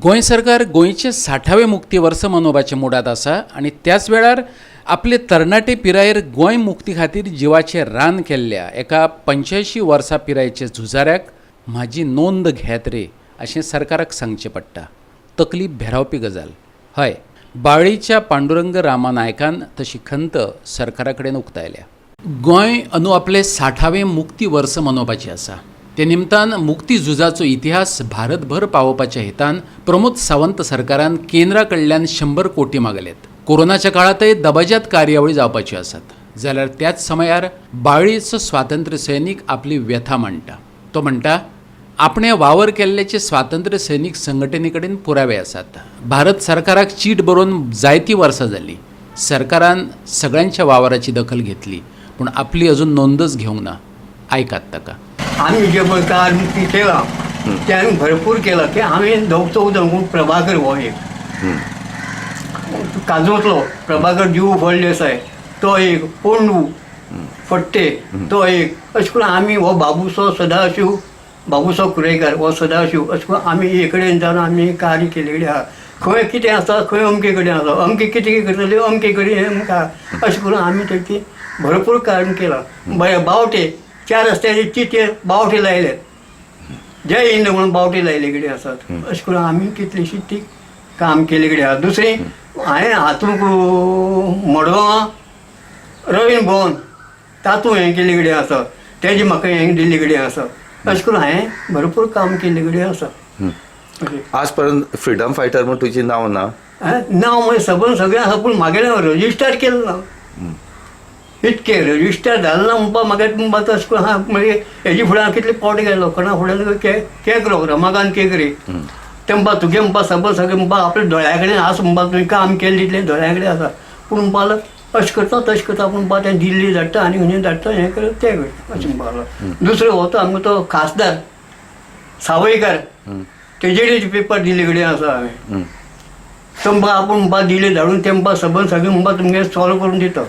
गोंय सरकार गोंयचें साठावें मुक्ती वर्स मनोवपाच्या मुडांत आसा आनी त्याच वेळार आपले तरणाटे पिरायेर गोंय मुक्ती खातीर जिवाचें रान केल्ल्या एका 85 वर्सां पिरायेच्या झुजाऱ्याक म्हाजी नोंद घेत रे अशें सरकाराक सांगचें पडटा. तकली भेरावपी गजाल. हय, बाळ्ळीच्या पांडुरंग रामा नायकान तशी खंत सरकारा कडेन उक्तायल्या. गोंय अंदू आपलें साठावें मुक्ती वर्स मनोवपाचें आसा. ते निमतान मुक्ती झुजाचो इतिहास भारतभर पावोवपाच्या हेतान प्रमोद सावंत सरकारान केंद्रा कडल्यान 100 कोटी मागल्यात. कोरोनाच्या काळांतय दबाज्यात कार्यावळी जावपाच्यो आसात, जाल्यार त्याच समयार बाळ्ळीचो स्वातंत्र्य सैनीक आपली व्यथा मांडटा. तो म्हणटा, आपणें वावर केल्ल्याचे स्वातंत्र्य सैनीक संघटने कडेन पुरावे आसात. भारत सरकाराक चीट बरोवन जायतीं वर्सां जालीं. सरकारान सगळ्यांच्या वावराची दखल घेतली, पूण आपली अजून नोंदच घेवंक ना. आयकात ताका. आमी जे पळय कार मुक्ती केला ते आमी भरपूर केला की आमी दोग चौग जाण. प्रभाकर हो एक काजूंतलो प्रभाकर जीव फळदेसाय तो एक, पोंडू फट्टे तो एक, अशें करून आमी हो बाबूसो सदाशिव, बाबूसो कुरेकार हो सदाशिव, अशें करून आमी एक कडेन जावन आमी कार्य केल्ले कडेन आहा. खंय कितें आसा, खंय अमके कडेन आसा, अमके कितें करतले, अमके कडेन अमकां, अशें करून आमी तेची भरपूर कार्य केलां. बरें, बावटे चार रस्त्याचे चिटे बावटे लायले, जय हिंद म्हणून बावटे लायले कडेन आसात. अशें करून आमी कितलीशी ती काम केल्ले कडेन आहा. दुसरें, हांवें हातूंक मडगांवां रवीन भवन तातूंत हें केल्ले कडेन आसा, तेजी म्हाका हें दिल्ले कडेन आसा. अशें करून हांवें भरपूर काम केल्ले कडेन आसा अशें. आज पर्यंत फ्रिडम फायटर म्हूण तुजें नांव ना? नांव म्हणजे सबंद सगळें आसा, पूण म्हागेलें रजिस्टर केलें ना. इतकें रजिस्टर जालें ना म्हणपा म्हाका म्हणपा तशें करून आहा. म्हणजे हेजे फुडें हांव कितले पावटी गेलो कोणा फुडें, केंकरो, रमाकांत केंकरे, ते म्हणपा तुगे म्हणपा सबंद सगळें म्हणपा आपल्या दोळ्या कडेन आसा, म्हणपा तुवें काम केलें तितलें दोळ्या कडेन आसा. पूण म्हणपा लागलो अशें करता तशें करता, पूण म्हणपा तें दिल्ली धाडटा आनी खंय धाडटा, हें करता तें करता अशें म्हणपा लागलो. दुसरो हो तो आमकां तो खासदार सावयकार, तेजेर पेपर दिल्ले कडेन आसा हांवें. तो म्हणपा आपूण म्हणपा दिले धाडून, ते म्हणपा सबंद सगळें म्हणपा तुमगें सॉल्व करून दिता.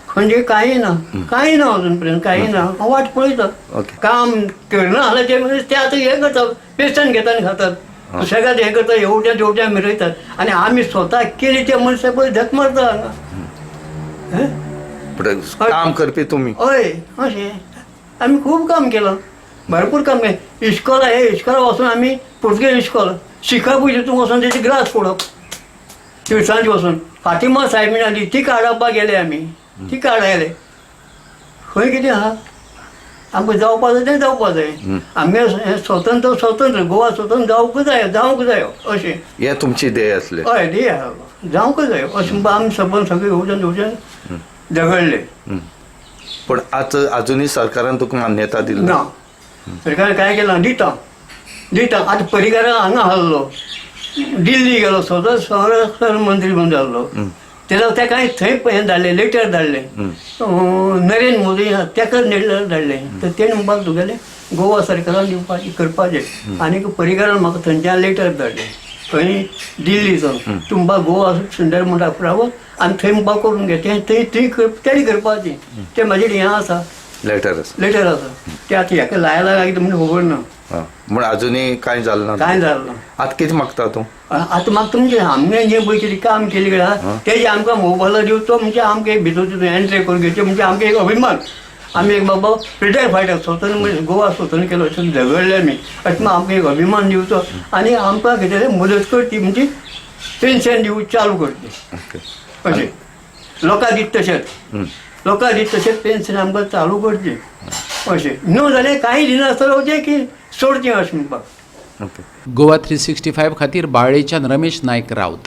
खंयचे कांय ना, कांय ना, अजून पर्यंत कांय ना. हांव वाट पळयता. काम करना जाल्यार ते म्हणजे ते आतां हें करता, पेशन घेता आनी खातात, सुशेगाद हें करता, हेवट्यान तेवट्यान मिरयतात आनी आमी स्वता केली ते मनशां पळय धक मारता हांगा. पूण काम करपी तुमी. हय, अशें आमी खूब काम केलां, भरपूर काम केलें. इश्कोला हे इश्कोला वचून आमी पुर्तुगेज इश्कोल शिकप, तितून वचून तेजी ग्लास फोडप तिळसांज वचून. फातिमा सायबीण आली ती काडपाक गेले आमी, ती काडायले. खंय कितें आहा आमकां जावपा जाय तें जावपा जाय. आमगे हें स्वतंत्र, स्वतंत्र गोवा स्वतंत्र जावंक जाय, जावंक जाय अशें. हें तुमची ध्येय आसलें. हय, ध्येय आहा, जावंक जाय अशें म्हणपा आमी सबंद सगळे येवजण येवजण झगडले. पूण आतां अजुनूय सरकारान तुका मान्यता दिली ना, सरकार काय केलां, दिता दिता. आतां परिकारा हांगा आहलो, दिल्ली गेलो, स्वता संरक्षण मंत्री म्हणून जाल्लो तेन्ना तेका थंय हें धाडलें, लेटर धाडलें. नरेंद्र मोदी तेका लेटर धाडलें, तर तेणें म्हणपाक तुगेलें गोवा सरकारान दिवपाचें करपाचें. आनीक परिकारान म्हाका थंयच्यान लेटर धाडलें, खंय दिल्ली सावन, तूं म्हणपा गोवा सुंदर म्हणटा रावत आनी थंय म्हणपा करून घे तें थंय थंय तेणी करपाचें. तें म्हाजें हें आसा. लेटर आसा. लेटर आसा ते. आतां हेका लायला काय कितें म्हणून खबर ना. आं, म्हूण अजुनूय कांय जालें ना? कांय जालें ना. आतां कितें मागता तूं? आतां म्हाका तुमचें आमगे जें पळय कितें काम केलें कडेन आहा तेजें आमकां मोबायलार दिवचो, म्हणजे आमकां एक भितर तितून एंट्री करून घेवचें, म्हणजे आमकां एक अभिमान, आमी एक बाबा फ्रिडम फायटर स्वतंत्र म्हणजे गोवा स्वतंत्र केलो अशें झगडले आमी, अशें म्हूण आमकां एक अभिमान दिवचो आनी आमकां कितें मदत करची, म्हणजे पेन्शन दिवं चालू करचें अशें. लोकां दीत तशेंच, लोकां दीत तशेंच पेन्शन आमकां चालू करचें अशें. न्हू जाल्यार कांय दिनासतना वचें की सोडचें अशें म्हणपाक. गोवा 365 खातीर बाळ्ळेच्यान रमेश नायक राऊत.